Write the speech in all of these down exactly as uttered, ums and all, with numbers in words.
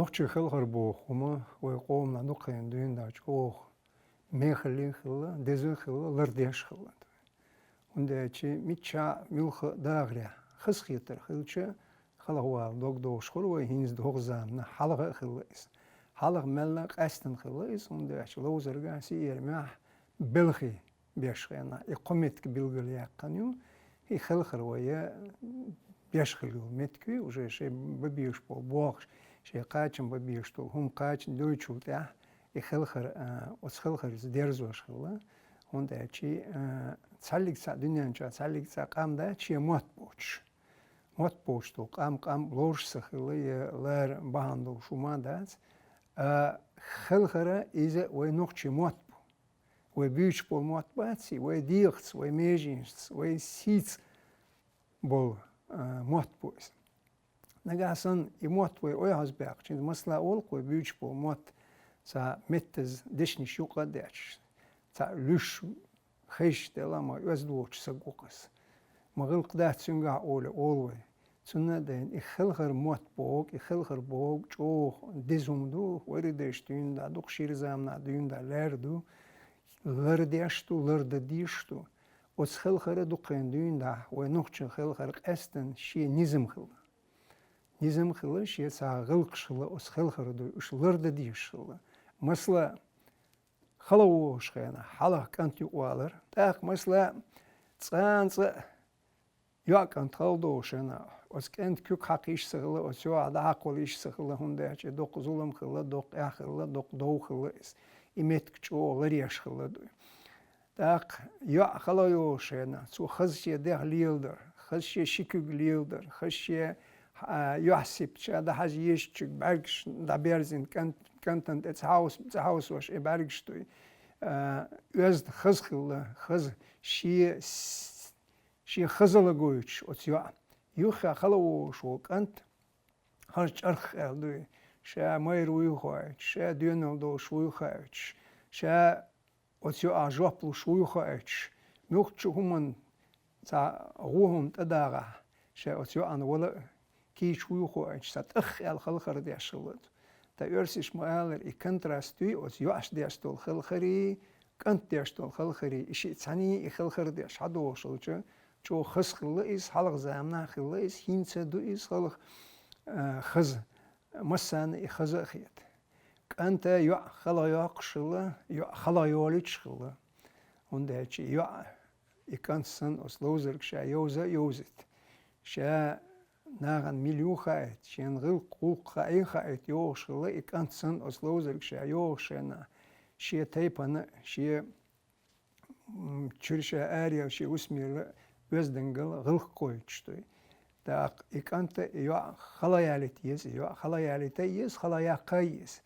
Нохчий хелхар боху хӀума вай къомана дукха хан дуьйна чӀогӀа мехала хилла, деза хилла, лардеш хилла. ХӀунда аьлча мичча муьлхха а дахарехь хазахетар хилча, хьалха вала дог дохуш хуьлу вай хӀинца доху заманахь, хьалха а хилла иза. Хьалха мелла а къаьстина хилла иза, хӀунда аьлча ловзаргахь, сиэрамехь белхий беш хенахь, и кхо меттиг билгалъяьккхина ю, и хелхар вай беш хилла йолу меттиг ю, уже шайн бан безаш болу бохуш, шайн кхачам бан безаш долу хӀума кхача дойтучул тӀаьхьа и хелхар, а, оцу хелхарца дерзош хилла, хӀунда аьлча, а, цхьаллиг цхьаъ дуьнен чохь, цхьаллиг цхьаъ къам дац шен мотт боцуш. Мотт боцуш долу къам, къам лоруш ца хилла, я лара бахьана долуш хӀума дац, а, хелхар иза вай нохчийн мотт бу. Вай буьйцуш болу мотт бац и, вай дегӀаца, вай меженашца, вай сийца болу, а, мотт бу иза. Нагахь санна и мотт вай ойхьазбаьккхича, масала, олу-кх вай буьйцуш болу мотт цхьа меттаза дешнаш юкъа а детташ, цхьаъ луьйш хезча, делахь ма оьзда воцуш саг ву-кх иза. Ма гӀиллакх дац цуьнгахь олий, олу вай. Цунна а дайна, и хелхар мотт боху, и хелхар боху чӀогӀа деза хӀума ду, вайра дайша дуьйна дӀа, дукха шира заманахь дуьйна дӀа лаьрра ду, лардеш ду, лардан дезаш ду. Оцу хелхара дукха хан дуьйна дӀа, вай нохчийн хелхар къаьстина шен низам хилла. Низам хилла, шен цхьа гӀиллакхаш хилла, оцу хелхара ду, уьш лардан дезаш хилла. Масала, хала вогӀуш хенахь, хьалха кӀант юкъавалар. ТӀаккха, масала, цкъа а цкъа а йоӀ кӀант хала догӀуш хенахь, оцу кӀанта куьг хьакха йиш ца хилла, оцу йоӀах дӀахьакхавала йиш ца хилла, хӀунда аьлча доккха зулам хилла, доккха эхь хилла, доккха дов хилла иза. И меттиг чӀогӀа ларъеш хилла ду. ТӀаккха йоӀ хала йогӀуш хенахь, цо хаза шен дегӀ леладар, хаза шен ши куьг леладар, хаза шен, а, юьхь сипча дӀахьажа езачуьнга бӀаьргаш дӀаберзийна, кӀант-, кӀантана тӀе ца хьовс-, ца хьовсош и бӀаьргаш дуй. А, оьзда хаза хилла, хаза шен с-, шен хазалла гойтуш оцу йоӀа. Юххехь хала вогӀуш волу кӀант хаза чӀарх аьлла дуй, ша майра вуй хоуьйтуш, ша доьналла долуш вуй хоуьйтуш, ша оцу йоӀа жоп луш вуй хоуьйтуш, муьлххачу хӀуманна цхьа гӀо хӀума тӀедагӀахь, ша оцу йоӀана вала а кийча вуй хоуьйтуш, цхьа тӀах аьлла хелхар деш хилла ду. Ткъа оьрсаша ма-аллара, и контраст дуй оцу йоӀаш деш долу хелхарий, кӀант деш долу хелхарий, и шиъ цхьаьний и хелхар деш хьадогӀуш хилча, чӀогӀа хаза хилла иза, хьалха заманахь хилла иза, хӀинца а ду иза хелха, а, хаза, массарна а и хаза а хета. КӀанта йоӀ хала йоккхуш хилла, йоӀ хала йолуьйтуш хилла. ХӀунда аьлча и йоӀ, и кӀант санна оцу ловзарга ша йовза а йовзийта, ша нахана мила ю хаийта, шена гӀиллакх, гӀуллакх хаий хаийта йогӀуш хилла, и кӀант санна оцу ловзарга ша йогӀуш хенахь, шен тайпана а, шен, м, чуьра ша араяьлла, шен усмелла а оьздангалла, гӀиллакх гойтуш дуй. ТӀаккха и кӀанта и йоӀ хала ялийта еза, и йоӀ хала ялийта а еза, хала яккха а еза.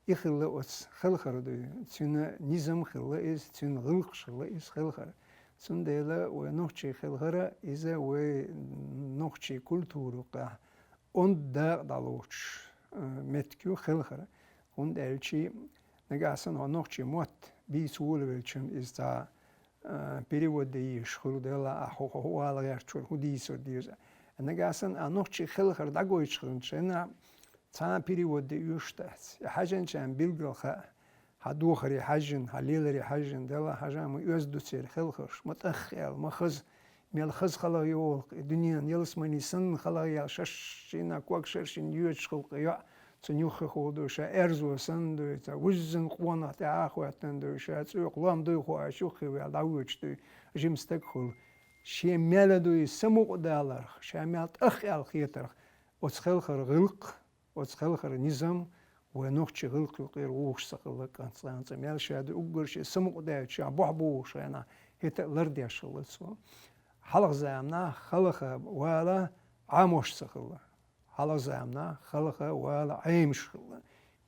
И хилла оцу хелхар дуй, цуьнан низам хилла иза, цуьнан гӀиллакхаш хилла иза хелхар. Цундела вай нохчийн хелхар иза вай нохчийн культура юкъахь онда дакъа дӀалоцуш, а, меттиг ю хелхар. ХӀунда аьлча нагахь санна хьо нохчийн мотт бийца волавелча, иза цхьа, а, перевод де езаш хуьлу, делахь ахь хӀу-, хӀу-, хӀу ала гӀерташ вара, хӀу дийцар деза. Нагахь санна ахь нохчийн хелхар дӀагойтуш хилча, цхьа а перевод де оьшуш дац. И хьаьжначарна билггал хаьа, хьан дохаре хьаьжжина, хьан леларе хьаьжжина, делахь хьажа ма оьзда ду церан хелхарш, ма тӀах аьлла, ма хаза, мел хаза хала йолу-кх и дуьненан ялсамани санна хала яьлла, шаьш шина ког шаьш шина йоьдуш хилла-кх и йоӀ, цунна юххехула дуй, ша аьрзо санна дуй, цхьа вуьззина къонах тӀехь а хӀоьттина дуй, ша цӀоькъа лом дуй хоуьйтуш юххе ваьлла дӀавоьдуш дуй, жима стаг хуьлу. Шен мел а дуй самукъадаларх, ша мел тӀах аьлла хетарх, оцу хелхар гӀиллакх, оцу хелхар низам вай нохчийн гӀиллакх юкъера вогӀуш ца хилла кӀант цкъа а цкъа. Мел ша ду уггар шен самукъадаьлча, ша бохь богӀуш хенахь, хӀета а лардеш хилла цо. Хьалха заманахь хелха вала Ӏамош ца хилла. Хьалха заманахь хелха вала Ӏемаш хилла.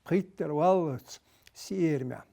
Пхийттара валлалц сиэрамехь,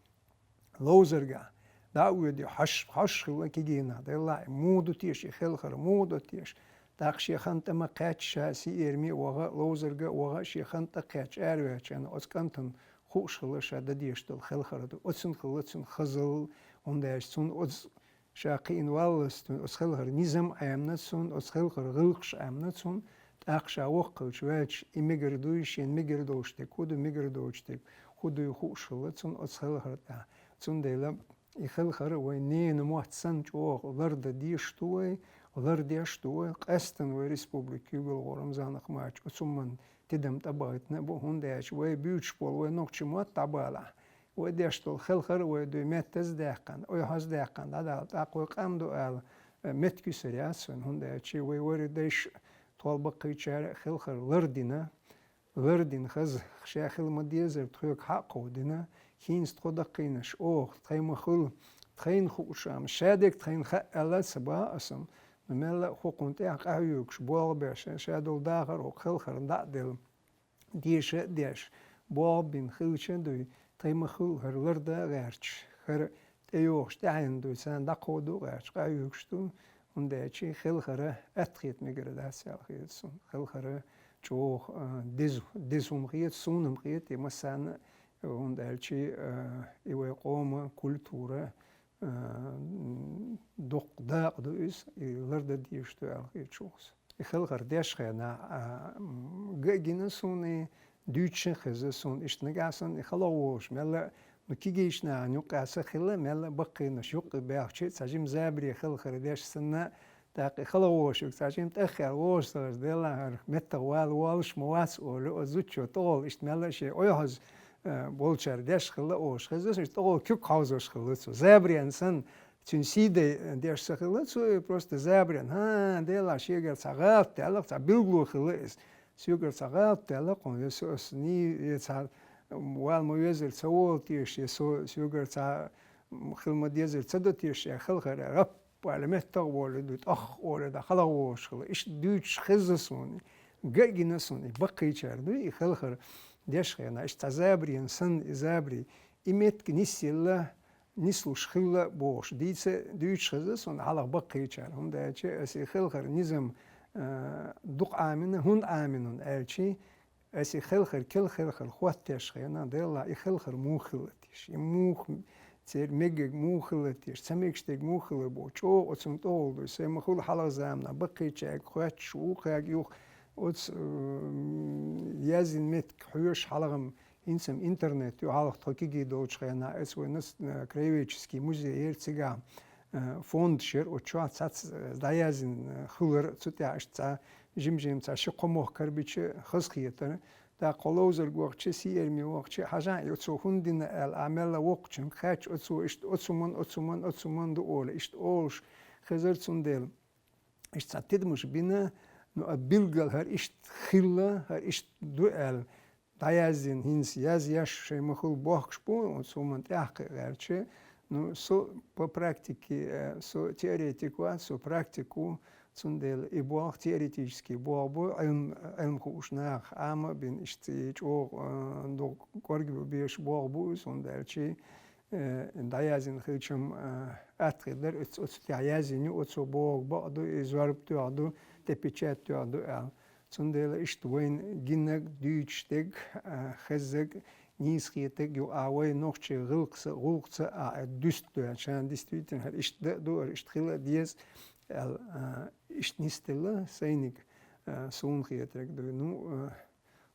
ловзаргахь дӀа а воьдий, хьаш-, хьош хилла кегий нах, делахь, муха ду теша и хелхар, муха ду теша. ТӀаккха шен хан тӀе ма кхаьчча, ша сиэраме а ваха, ловзарга а ваха, шен хан тӀе кхаьчча, араваьлча, оцу кӀантана хууш хилла ша дан дезаш долу хелхар ду. Оцунна хилла цуьнан хазалла, хӀунда аьлча цунна оцу ша кхиъна валлалц, оцу хелхар низам Ӏемина цунна, оцу хелхар гӀиллакхаш Ӏемина цунна, ТӀаккха ша воккха хилча ваьлча, и мегар дуй, шен мегар долчу дерг хӀун ду, мегар доцу дерг хӀун дуй хууш хилла цунна оцу хелхар тӀехь. Цундела и хелхар вайн ненан мотт санна чӀогӀа лардан дезаш ду вай, лардеш ду вай, къаьстина вай республика куьйгалхо Рамзан Ахматович оцу хӀуманна тидам тӀебахийтина а бу, хӀунда аьлча вай буьйцуш болу вай нохчийн мотт дӀабалахь, вай деш долу хелхар а вай дуй меттаза даьккхина, ойхьаза даьккхина дӀадала, тӀаккха вай къам ду ала, э, меттиг юьсур яц вайн, хӀунда аьлча вай вара дайша тхол баккхийчара а хелхар лардина, лардина хаза, ша хила ма-деззара тхоьга хьакховдина, хӀинца тхо даккхийнарш оха, тхайн ма-хуьллу, тхайна хууш ам, ша дерг тхайна хаьа аьлла а ца боху аса, но мелла а хӀокхунна тӀехь къахьоьгуш, болх беш, ша долу дахар хӀокху хелхарна дӀа а делла, деша а деш, болх бина хилча а дуй, тхайн ма-хуьллу хӀара лардан а гӀерташ, хӀара тӀейогӀуш тӀаьхьенна дуй, царна дӀакховдо а гӀерташ, къахьоьгуш ду, хӀунда аьлча хелхар атта хета мегар дац аьлла хета суна. Хелхар чӀогӀа, а, деза, деза хӀума хета, суна-м хета, и массарна а, хӀунда аьлча, а, и вай къоман культура, а, м, доккха дакъа ду иза, и лардан дезаш ду аьлла хета суна. И хелхар деш хенахь, а, м, ган а гина суна и, дуьйцуш а хезна суна, иштта нагахь санна и хала волуш мелла а, ну, кегийчу нахана юккъехь ца хилла, мелла а баккхийнарш юккъе баьхча а, цхьа жима забаре хелхар деш санна, тӀаккха и хала волуш юккъе цхьа жима тӀеххьара волуш ца хилча, делахь хӀара меттах вала волуш ма вац олий, оцу зудчо тӀехула иштта мелла а шен ойхьаза, э, болчара деш хилла олуш хезна суна, иштта тӀехула куьг хьовзош хилла цо. Забаренна санна, цуьнан сий дай деш ца хилла цо, и просто забаренна, хӀан, делахь шегара цхьа гӀалат даьлла, цхьа билгало хилла иза. Соьгара цхьа гӀалат даьлла хьуна, я со аса ни, я цхьа вала ма везара ца волу теша, я со, соьгара цхьа хила ма-дезара ца до теша, я хелхар, рап аьлла, меттах а волий дуй, тӀох а олий, дӀа хала волуш хилла. Иштта дуьйцуш хезна суна, ган а гина суна, и баккхийчара дуй, и хелхар деш хенахь, иштта цхьа забаренна санна и забаре, и меттиг нисъелла, нислуш хилла бохуш, дийца а дуьйцуш хезна суна хьалха баккхийчара, хӀунда аьлча аса и хелхар низам, а, дукха Ӏамийна, хӀунда Ӏамийна аьлча, аса и хелхар, керла хелхар хӀоттош хенахь, делахь и хелхар муха хилла теша, и муха, церан мегар муха хилла теша, ца мегаш дерг муха хилла боху, чӀогӀа оцунна тӀехула дуй, сайн ма-хуьллу хьалха заманахь баккхийчаьрга хоьттуш, вукхаьрга юха оцу, м, яздина меттиг хьоьжуш хьалха-м, хӀинца-м интернет ю, хьалха тхо кегий долчу хенахь, оцу вайн нац-, э, краеведческий музей яра цигахь, э, фондаш яра, оцу чохь цхьацца, э, дӀаяздина, э, хуьлура, цу тӀехь иштта цхьа жим-жим цхьа ши-кхо мохк карабича хазахетара. ТӀаккха кхо ловзарг вахча, сиэрме вахча, хьажахьа, оцо хӀунда дина аьлла, ахь мелла воккхачуьнга хаьттича, оцо иштта оцу хӀуманна, оцу хӀуманна, оцу хӀуманна ду олий, иштта олуш хезара цундела. Иштта цхьа тидамаш бина, ну, а билггал хӀара иштта хилла, хӀара иштта ду аьлла, дӀаяздина, хӀинца язъеш шайн ма-хуьллу бохкуш бу, оцу хӀуманна тӀаьхьакхиа гӀерташ. Ну, со по практике, э, со теоретик вац, со практик ву, цундела и болх теоретический болх бу, Ӏилм-, Ӏилма хууш наха Ӏама а бина, иштта и чӀогӀа, э, дукха кӀорга беш болх бу иза, хӀунда аьлча, э, дӀаяздина хилча-м, э, атта хир дара, оцу, оцу тӀехь яздина ю, оцо бохург бакъ ду, и зорба тоьхна ду, тӀе печать тоьхна ду аьлла. Цундела иштта вайна гинарг, дуьйцуш дерг, э, хезнарг, нийса хетарг ю, а вай нохчийн гӀиллакхца, гӀуллакхца а дуьсту доьлча, действительно, хӀара иштта дан а ду, хӀара иштта хила а деза аьлла, э, иштта нисделла сайниг, э, суна хетарг ду. Ну, э,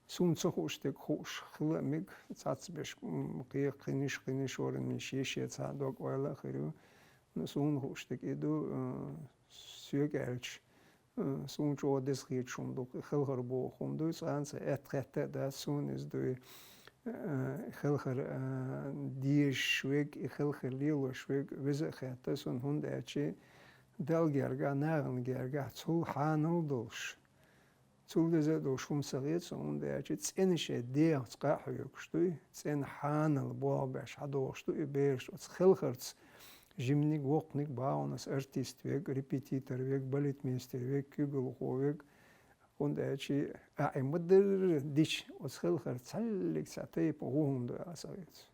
Суна ца хууш дерг хууш хила а мега, цхьацца берш, м, кхе-, кхиниш, кхиниш, ворхӀанниш, шен-шен цхьа дог-ойла а хир ю. Ну, суна хууш дерг и ду, э, соьга аьлча, э, суна чӀогӀа деза хеташ хӀума ду, и хелхар боху хӀума ду, цкъа а ца аьтта хетта а дац суна иза дуй, э, хелхар, э, дезаш верг, и хелхар лелош верг веза а хетта суна, хӀунда аьлча Далла гергахь, нахана гергахь цул хьанал долуш, цул деза а долуш хӀума ца хета суна, хӀунда аьлча цӀена шайн дегӀаца къа а хьоьгуш дуй, цӀена хьанал болх беш хьадогӀуш ду и бераш оцу хелхарца. Жиманиг, воккханиг, бахьанас артист верг, репетитор верг, балетмейстер верг, куьйгалхо верг, хӀунда аьлча ахь и ма-дарра дича, оцу хелхарца цхьаьллиг цхьа тайпа гӀо хӀума ду аьлла ца хета.